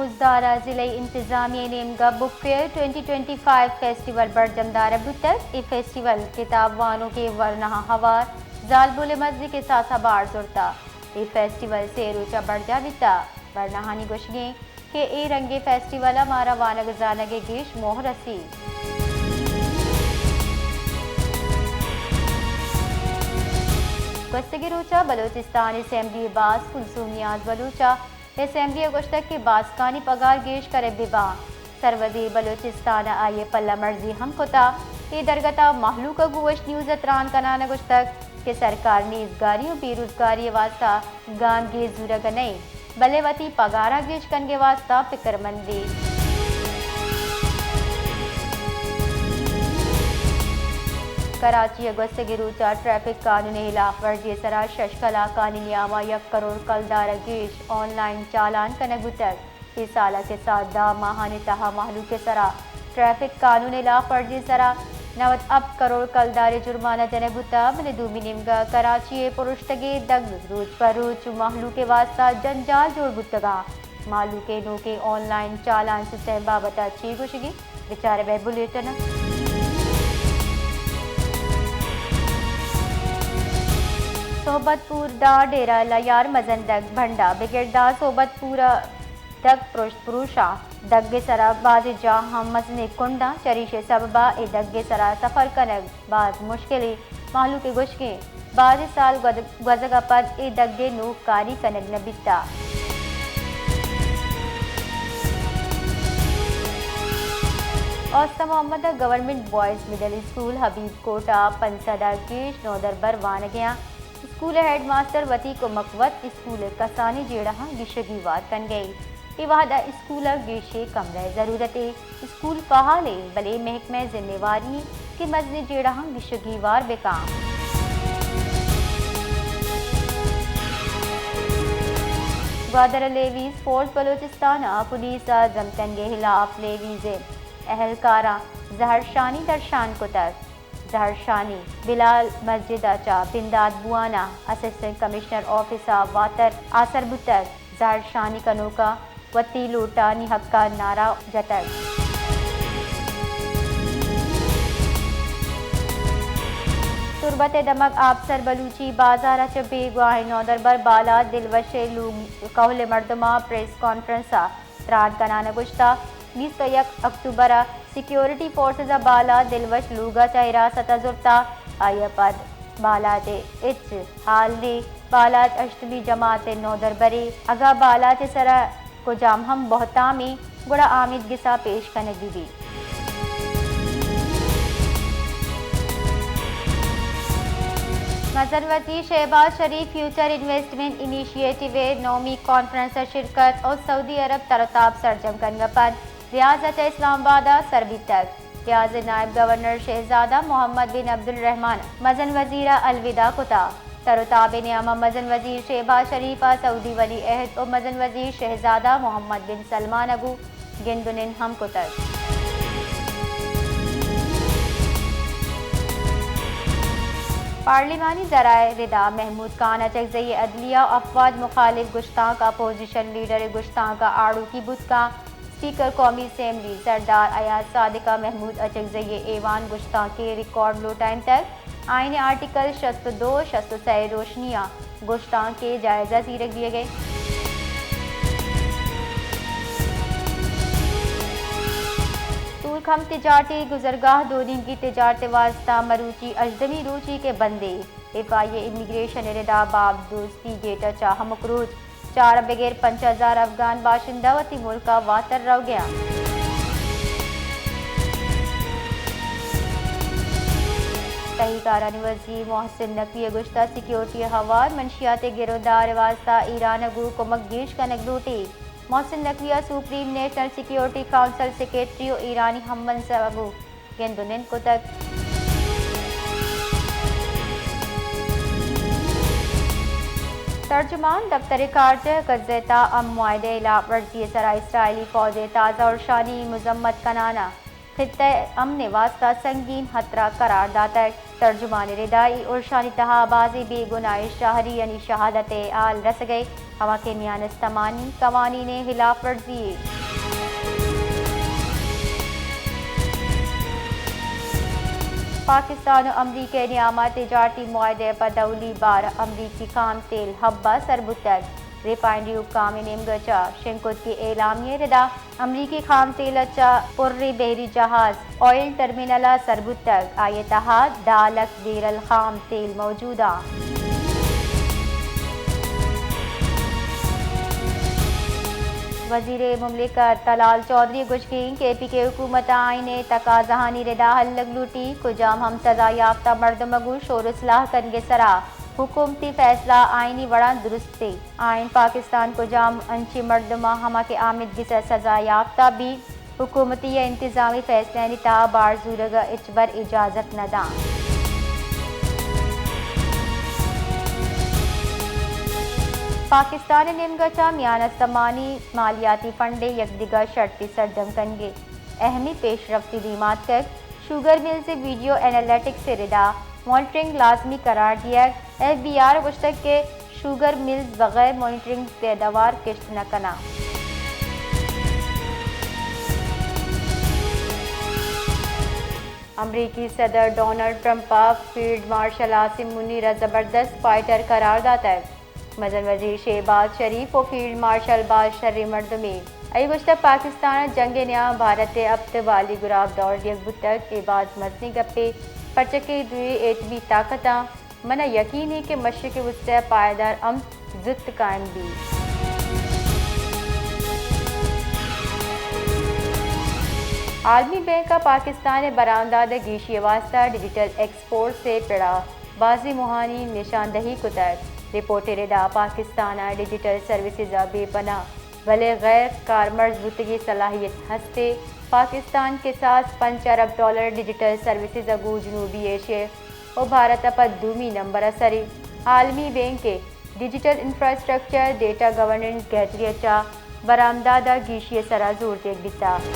خضدار ءَ ضلعی انتظامیہ ءِ نیمگ ءَ book fair twenty twenty five festival برجم دارگ بوتگ۔ اے فیسٹیول کتاب وانوکیں ورناہاں ہوار زالبول ءِ مزنیں احساس ءَ بار زرتہ۔ اے فیسٹیول سے روچ ءَ برجاہ بیتہ۔ ورناہانی گوشگ انت کہ اے رنگیں فیسٹیول ءَ مارا وانگ ءُ زانگ ءِ گیش موہ رسیت۔ گوستگیں روچ ءَ بلوچستان اسمبلی ءِ باسک کلثوم نیاز بلوچ ءَ اسمبلی ءَ گوشتگ کہ باسکانی پگار گیش کنگ بہ باں۔ سروزیر بلوچستان ءَ آئی ءِ پلہ مرزی ہم کتہ۔ اے درگت ءَ مہلوک ءَ گوں وش نیوز ءَ تران کنان ءَ گوشتگ کہ سرکار نیزگاری ءُ بے روزگاری ءِ واستہ گامگیج زورگ ءَ نہ انت، بلے وتی پگاراں گیش کنگ ءِ واستہ پکرمند بیت۔ کراچی ءَ گوستگیں روچ ءَ ٹریفک قانون ءِ ہلاف ورزی ءِ سرا شش کلاکانی نیام ءَ یک کروڑ کلدار ءَ گیش آن لائن چالان کنگ بوتگ۔ اے سال ءَ کہ سال دہ ماہانی تہا مہلوک ءِ سرا ٹریفک قانون ءِ ہلاف ورزی ءِ سرا نود ہپت کروڑ کلدارے جرمانہ جنگ بوتگ، بلے دومی نیمگ ءَ کراچی ءِ پرشتگیں دگ روچ پہ روچ مہلوک ءِ واستہ جنجال جوڑ بوتگ انت۔ مہلوک ءِ نوکیں آن لائن چالان سسٹم ءِ بابت ءَ چے گوشگی؟ بچار بئے بلیٹن ءَ۔ صحبت پور داں ڈیرہ لیار مزن دگ بھنڈا بگر داں صحبت پور ءَ دگ پروشت پروشاں۔ دگ ءِ سرا بازیں جاہ ہم مزنیں کنڈاں، چریشی ءِ سبب ءَ اے دگ ءِ سرا سفر کنگ باز مشکلیں۔ مہلوک ءِ گوشگ انت بازیں سال گوز-، گوزگ ءَ پد اے دگ ءِ نوک کاری کنگ نہ بیتہ۔ اوستہ محمد ءِ گورنمنٹ بوائز مڈل اسکول حبیب کوٹ ءَ پنچ سد ءَ گیش نودربر وانگ ءَ انت۔ اسکول ءِ ہیڈ ماسٹر وتی کمک وت اسکول ءِ کسانیں جیڑہاں گیشگی وار کنگ ءَ انت۔ اے وہد ءَ اسکول ءَ گیشیں کمرہ ءِ ضرورت انت۔ اسکول فعال انت، بلے محکمہ ءِ ذمہ واری انت کہ مزنیں جیڑہاں گیشگی وار بہ کنت۔ گوادر ءِ لیویز فورس بلوچستان ءَ پولیس ءِ زمتنگ ءِ ہلاف لیویز ءِ اہلکاراں زہرشانی درشان کتگ۔ زہرشانی بلال مسجد ءَ چہ بندات بوان ءَ اسسٹنٹ کمشنر آفس ءَ واتر آسر بوتگ۔ زہرشانی کنوکاں وتی لوٹانی حق ءَ نعرہ جتگ۔ تربت ءِ دمگ آپسر بلوچی بازار ءَ چہ بیگواہیں نودربر بالاچ دلوش ءِ لوگ کہول ءِ مردماں پریس کانفرنس ءَ تران کنان ءَ گوشتہ، بیست ءُ یک اکتوبر ءَ سیکیورٹی فورسز ءَ بالاچ دلوش لوگ ءَ چہ حراست ءَ زرتہ، آئی ءَ پد بالاچ ءِ ہچ حال نی۔ بالاچ ہشتمی جماعت ءِ نودربرے، اگاں بالاچ ءِ سرا کجام ہم بہتامے، گڑا آمیدگس ءَ پیش کنگی بیت۔ مزن وزیر شہباز شریف فیوچر انویسٹمنٹ انیشیٹو ءِ نومی کانفرنس ءَ شرکت ءُ سعودی عرب تر ءُ تاب سرجم کنگ ءَ پد ریاض ءَ چہ اسلام آباد ءَ سر بیتگ۔ ریاض ءِ نائب گورنر شہزادہ محمد بن عبدالرحمن مزن وزیر ءَ الوداع کتگ۔ تر ءُ تاب ءِ نیام ءَ مزن وزیر شہباز شریف ءَ سعودی ولی عہد ءُ مزن وزیر شہزادہ محمد بن سلمان ءَ گوں گند ءُ نند ہم کتگ۔ پارلیمانی ذرائع ءِ ردا محمود خان اچکزئی ءِ عدلیہ ءُ افواج مخالف گشتانک اپوزیشن لیڈر ءِ گشتانک ءَ آڑوکی بوت کنت۔ اسپیکر قومی اسمبلی سردار ایاز صادق ءَ محمود اچکزئی ءِ ایوان گشتانک ءِ ریکارڈ لوٹائینتگ۔ آئین ءِ آرٹیکل شست ءُ دو ءُ شست ءُ سئے ءِ روشنی ءَ گشتانک ءِ جائزہ زیرگ بیگ ءَ۔ طور کھم تجارتی گزرگاہ دو نیمگی تجارت ءِ واستہ مروچی ہژدہمی روچی کہ بندے۔ ایف آئی اے امیگریشن ءِ ردا باب دوستی گیٹ ءَ چہ ہمک روچ چار ءَ بگر پنچ ہزار افغان باشندہ وتی ملک ءَ واتر روگ ءَ انت۔ تہی کارانی وزیر محسن نقوی ءَ گوشتگ، سیکیورٹی ءِ ہوار منشیات ءِ گر ءُ دار ءِ واستہ ایران ءَ گوں کمک گیش کنگ لوٹیت۔ محسن نقوی ءَ supreme national security council secretary ءُ ایرانی ہم منصب ءَ گوں گند ءُ نند کتگ۔ ترجمان دپتر خارجہ غزہ ءِ تہا امن معاہدہ ءِ ہلاپ ورزی ءِ سرا اسرائیلی فوج ءِ تازہ ارشانی مذمت کنان ءَ خطہ ءِ امن ءِ واستہ سنگین خطرہ قرار داتگ۔ ترجمان ءِ ردا اے ارشانی تہا بازیں بے گناہیں شہریانی شہادت ءِ ہال رسگ ءَ، ہما کہ میان استمانی قوانین ءِ ہلاف ورزی یے۔ پاکستان ءُ امریکہ ءِ نیام ءَ تجارتی معاہدہ ءِ پد اولی بار امریکی خام تیل ہب ءَ سر بوتگ۔ ریفائنری حکام ءِ نیمگ ءَ چہ شنگ کت کہ اعلامیہ ءِ ردا امریکی خام تیل ءَ چہ پریں بحری جہاز آئل ٹرمینل ءَ سر بوتگ، آئی ءِ تہا دہ لکھ بیرل خام تیل موجود اَنت۔ وزیر مملکت طلال چوہدری ءِ گوشگ اِنت کہ پی کے حکومت ءَ آئین ءِ تقاضاہانی ردا ہلگ لوٹی، کجام ہم سزا یافتہ مردم ءَ گوں شور ءُ سلاہ کنگ ءِ سرا حکومتی فیصلہ آئینی وڑاں درست اِنت۔ آئین پاکستان کجام انچیں مردم ءَ ہما کہ آمدگس ءَ سزا یافتہ بیت، حکومتی یا انتظامی فیصلہانی تہا بار زورگ ءَ ہچبر اجازت نہ دنت۔ پاکستان ءِ نیمگ ءَ چہ میان استمانی مالیاتی فنڈ ءِ یک دگہ شرطے سرجم کنگ ءِ اہمیں پیشرفتے دیما اتکگ۔ شوگر ملز ءِ ویڈیو انالیٹکس ءِ ردا مانیٹرنگ لازمی قرار دیگ۔ ایف بی آر ءَ گوشتگ کہ شوگر ملز بغیر مانیٹرنگ پیداوار کشت نہ کناں۔ امریکی صدر ڈونلڈ ٹرمپ ءَ فیلڈ مارشل عاصم منیر ءَ زبردست فائٹر قرار داتگ۔ مزن وزیر شہباز شریف ءُ فیلڈ مارشل باز شریں مردمے۔ آئی ءَ گوشتگ پاکستان ءَ جنگ ءِ نیام بھارت ءِ ہپت بالی گراب دور دیگ بوتگ، اے باز مزنیں گپے، پرچہ کہ اے دوئیں ایٹمی طاقت اَنت۔ من ءَ یقین اِنت کہ مشرق وسطی ءِ پائیدار امن زوت قائم بیت۔ عالمی بینک ءَ پاکستان ءِ برآمدات ءِ گیشی ءِ واستہ ڈیجیٹل ایکسپورٹس ءِ پڑ ءَ بازیں موہانی نشاندہی کتگ۔ رپورٹ ءِ ردا پاکستان ءَ ڈیجیٹل سروسز ءِ بے پناہ بلے غیر کارمرز بوتگی صلاحیت ہست اِنت۔ پاکستان کساس پنچ ارب ڈالر ڈیجیٹل سروسز ءَ گوں جنوبی ایشیا ءُ بھارت ءَ پد دومی نمبر ءَ سر اِنت۔ عالمی بینک ءِ ڈیجیٹل انفراسٹرکچر، ڈیٹا گورننس گہتری ءَ چہ برآمدات ءِ گیشی ءِ سرا زور دیگ بیتگ۔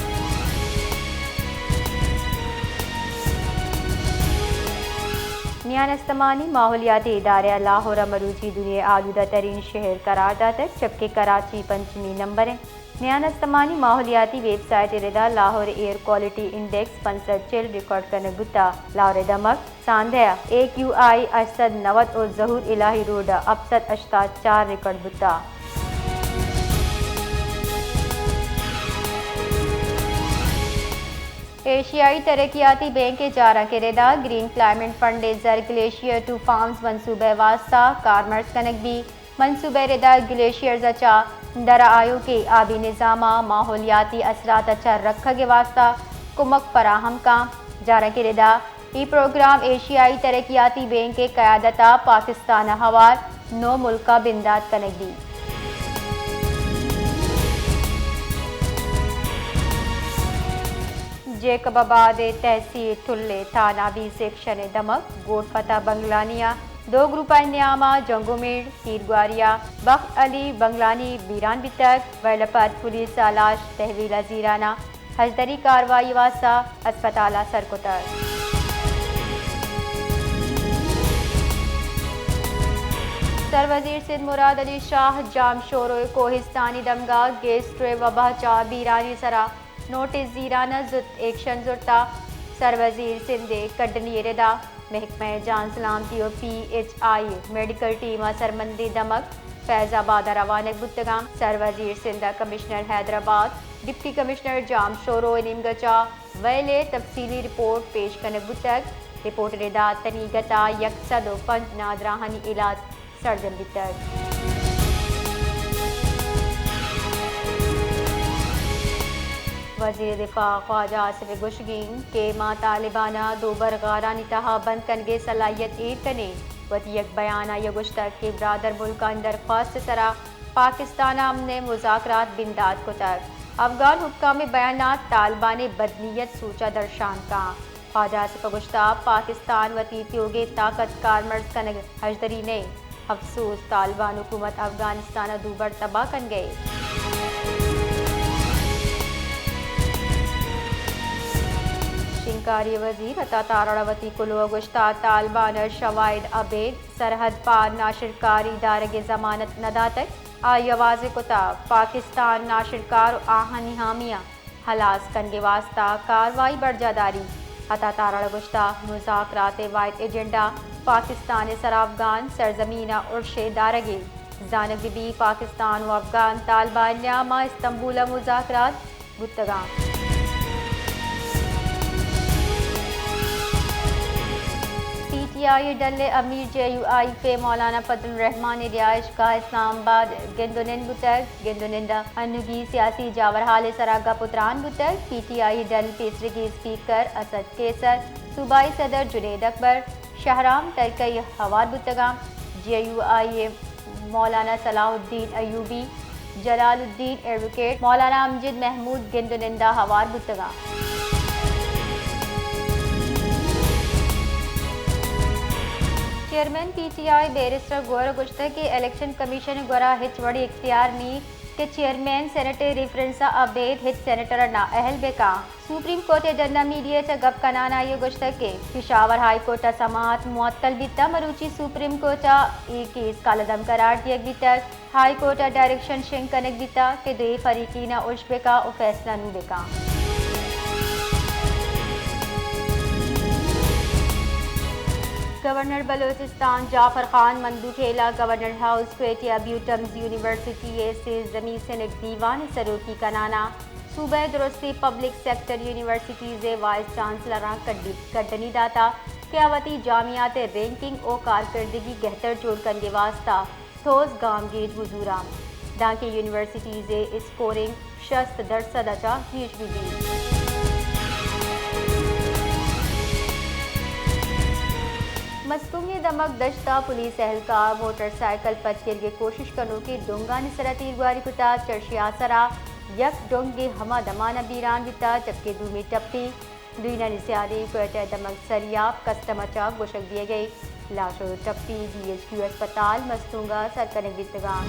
میان استمانی ماحولیاتی ادارہ ءَ لاہور ءَ مروچی دنیا ءِ آلودہ ترین شہر قرار داتگ، جبکہ کراچی پنچمی نمبر اِنت۔ میان استمانی ماحولیاتی ویب سائٹ ءِ ردا لاہور ءِ ایئر کوالٹی انڈیکس پنچ سد چل ریکارڈ کنگ بوتگ۔ لاہور ءِ دمگ ساندھ ءَ اے کیو آئی ہشت سد نود ءُ ظہور الہی روڈ ءَ ہپت سد ہشتاد چار ریکارڈ بوتگ۔ ایشیائی ترقیاتی بینک ءِ جارانک ءِ ردا گرین کلائمیٹ فنڈ ءِ زر گلیشیئر ٹو فارمز منصوبہ ءِ واستہ کارمرز کنگ بیت۔ منصوبہ ءِ ردا گلیشیئرز ءَ چہ درآیوکیں آبی نظام ءَ ماحولیاتی اثرات ءَ چہ رکھگ ءِ واستہ کمک فراہم کنت۔ جارانک ءِ ردا اے پروگرام ایشیائی ترقیاتی بینک ءِ قیادت ءَ پاکستان ءَ ہوار نو ملک ءَ بندات کنگ بیت۔ جیکب آباد ءِ تحصیل ٹل ءِ تھانہ بی سیکشن ءِ دمگ گوٹ فتح بنگلانی ءَ دو گروپانی نیام ءَ جنگ ءُ میڑ، تیرگواری ءَ بخت علی بنگلانی بیران بیتگ، ویلپت پولیس ءَ لاش تحویل ءَ زیران ءَ ہژدری کاروائی ءِ واستہ ہسپتال ءَ سر کتگ۔ سروزیر سندھ مراد علی شاہ جام شورو ءِ کوہستانی دمگ ءَ گیسٹرو ءِ وبا ءَ چہ بیرانی سرا نوٹس زیران ءَ زوت ایکشن زرتگ۔ سروزیر سندھ ءِ کڈنی ءِ ردا محکمہ جان سلامتی ءُ P H I medical team ءِ سرمندیں دمگ فیض آباد ءَ روانگ بوتگ اَنت۔ سروزیر سندھ ءَ commissioner Hyderabad, deputy commissioner Jamshoro ءِ نیمگ ءَ چہ ویل ءِ تفصیلی رپورٹ پیش کنگ بوتگ۔ رپورٹ ءِ ردا تنیگت ءَ یک سد ءُ پنچ نادراہانی علاج سرجم بیتگ۔ وزیر دفاع خواجہ آصف ءِ گوشگ اِنت کہ ما طالبان ءَ دوبر غارانی تہا بند کنگ ءِ صلاحیت ایر کنیں۔ وتی یک بیان ءَ آئی ءَ گوشتگ کہ برادر ملکانی درخواست ءِ سرا پاکستان ءَ امن ءِ مذاکرات بندات کتگ۔ افغان حکام ءِ بیانات طالبان ءِ بدنیت سوچ ءَ درشان کنت۔ خواجہ آصف ءَ گوشتگ پاکستان وتی تیوگیں طاقت کارمرز کنگ ءَ ہژدری نہ اِنت۔ افسوس، طالبان حکومت افغانستان ءَ دوبر تباہ کنگ ءَ اِنت۔ شنگ کاری وزیر عطا تارڑ ء وتی کلوہ ء گوشتہ، طالبان ء شواہد ابید سرحد پار ناشرکاری دارگ ء ضمانت نہ داتگ۔ آئی ء واضح کتہ، پاکستان ناشرکار ء آہانی حامیاں ہلاس کنگ ء واستہ کاروائی برجاہ داری۔ عطا تارڑ ء گوشتہ، مذاکرات ء واحد ایجنڈا پاکستان ء سرا افغان سرزمین ء ارش ء دارگ ء زانگ بہ بیت، پاکستان ء افغان طالبان ء نیام ء استنبول ء مذاکرات بوتگاں۔ پی ٹی آئی ڈل ء امیر جے یو آئی پہ مولانا فضل الرحمان ء رہائشگاہ اسلام آباد گند ء نند بوتگ۔ گند ء نند ء انوگی سیاسی جاورحال ء سرا گپ ء تران بوتگ۔ پی ٹی آئی ڈل پیسریگیں اسپیکر اسد قیصر، صوبائی صدر جنید اکبر، شہرام ترکئی ہوار بوتگاں۔ جے یو آئی ء مولانا صلاح الدین ایوبی، جلال الدین ایڈووکیٹ، مولانا امجد محمود گند ء نند ء ہوار بوتگاں۔ Chairman P T I barrister Gohar ء گوشتگ کہ الیکشن کمیشن ء گورا ہچ وڑیں اختیار نی کہ چیئرمین سینیٹ ء ریفرنس ء ابید ہچ سینیٹر ء نااہل بہ کن۔ سپریم کورٹ ء ڈن ء میڈیا ء چہ گپ کنان آئی ء گوشتگ کہ پشاور ہائی کورٹ ء سماعت معطل بیتگ، مروچی سپریم کورٹ ء اے کیس کالعدم قرار دیگ بیتگ۔ ہائی کورٹ ء ڈائریکشن شنگ کنگ بیتگ کہ دوئیں فریقین ء ارش بہ کن ء فیصلہ نوں بہ کن۔ گورنر بلوچستان جعفر خان مندوخیل ء گورنر ہاؤس کوئٹہ ء بیوٹمز یونیورسٹی ء سیزدھمی سینیٹ دیوان ء سروکی کنان ء صوبہ ء درستیں پبلک سیکٹر یونیورسٹیز ء وائس چانسلراں کڈی-، کڈنی داتگ کہ آ وتی جامعات ء رینکنگ ء کارکردگی گہتر جوڑ کنگ ء واستہ ٹھوس گامگیج بزوراں، دانکہ یونیورسٹیز ء اسکورنگ شست درسد ء چہ گیش بہ بیت۔ مستونگ ء دمگ دشت ء پولیس اہلکار موٹر سائیکل پچ گرگ ء کوشش کنوکیں ڈونگانی سرا تیرگواری کتگ، چرشی آسرا یک ڈونگے ہما دمان ء بیران بیتگ، جبکہ دومی ٹپی دوئینانی سیادی کوئٹہ ء دمگ سریاب کسٹم ء چہ گوشگ دیگ ء۔ لاش ء ٹپی بی ایچ کیو اسپتال مستونگ ء سر کنگ بیتگاں۔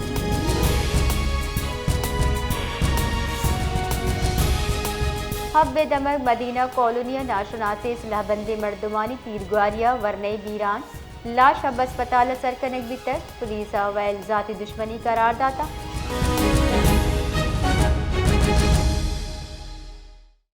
حب ء دمگ مدینہ کالونی ء ناشناسیں سلاہ بندیں مردمانی تیرگواری ء ورنئے بیران، لاش حب اسپتال ء سر کنگ بیتگ، پولیس ء ویل ذاتی دشمنی قرار داتگ۔